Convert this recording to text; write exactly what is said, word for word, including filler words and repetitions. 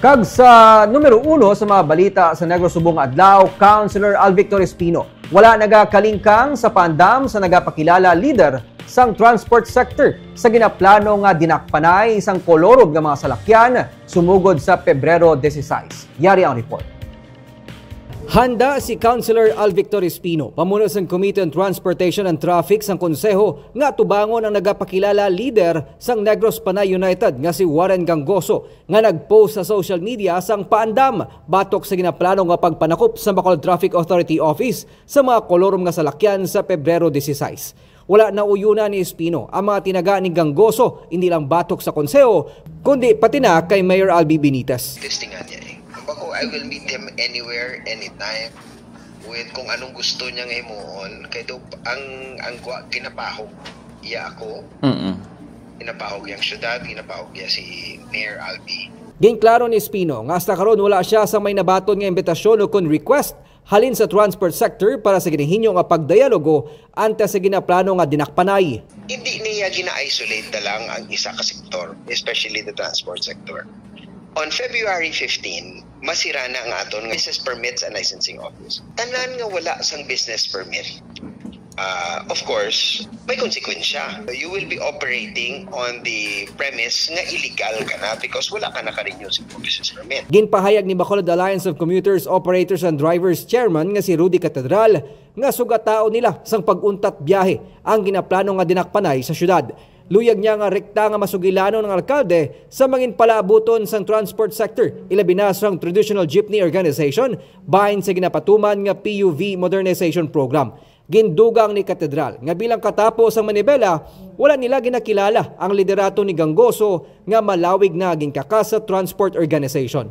Kag sa numero uno sa mga balita sa Negros subong nga adlaw, Councilor Alvictor Espino wala nagakalingkang sa paandam sa nagapakilala leader sang transport sector sa ginaplano nga dinakpanay sang kolorom nga mga salakyan sumugod sa Pebrero dieciséis. Yari ang report. Handa si Councilor Alvictor Espino, pamuno sang Committee on Transportation and Traffic sang Konseho, nga tubangon ang nagapakilala leader sang Negros Panay United nga si Warren Gangoso, nga nag-post sa social media sang paandam batok sa ginaplano nga pagpanakop sa Bacolod Traffic Authority Office sa mga kolorom nga salakyan sa Pebrero dieciséis. Wala nauyon ni Espino ang mga tinaga ni Gangoso, hindi lang batok sa konseho, kundi pati na kay Mayor Albi Benitez. Testingan niya eh. Bako, I will meet him anywhere, anytime, with kung anong gusto niya nga himuon. Kay do, ang, ang gwa, ginapahog iya ako. Mm-mm. Ginapahog iya ang syudad, ginapahog iya si Mayor Albi. Ginklaro ni Espino nga hasta karon wala siya sa may nabaton nga imbitasyon o kon request halin sa transport sector para sa ginahinyo nga pagdayalogo antes sa ginaplano nga dinakpanay. Hindi niya gina-isolate na lang ang isa ka sektor, especially the transport sector. On February fifteen, masira na ang aton nga business permits and licensing office. Tanan nga wala sang business permit, ah, of course, may konsekwensya. You will be operating on the premise nga illegal ka na because wala ka naka-renew sa imong business permit. Ginpahayag ni Bacolod Alliance of Commuters, Operators and Drivers Chairman nga si Rudy Catedral nga sugataon nila sang pag-untat biyahe ang ginaplano nga dinakpanay sa syudad. Luyag niya nga rekta nga masugilanon ang alkalde sa mangin palaabuton sang transport sector, ilabi na sang Traditional Jeepney Organization bahin sa ginapatuman nga P U V Modernization Program. Gindugang ni Catedral nga bilang katapo sang manibela, wala nila ginakilala ang liderato ni Gangoso nga malawig na ginkakas sa transport organization.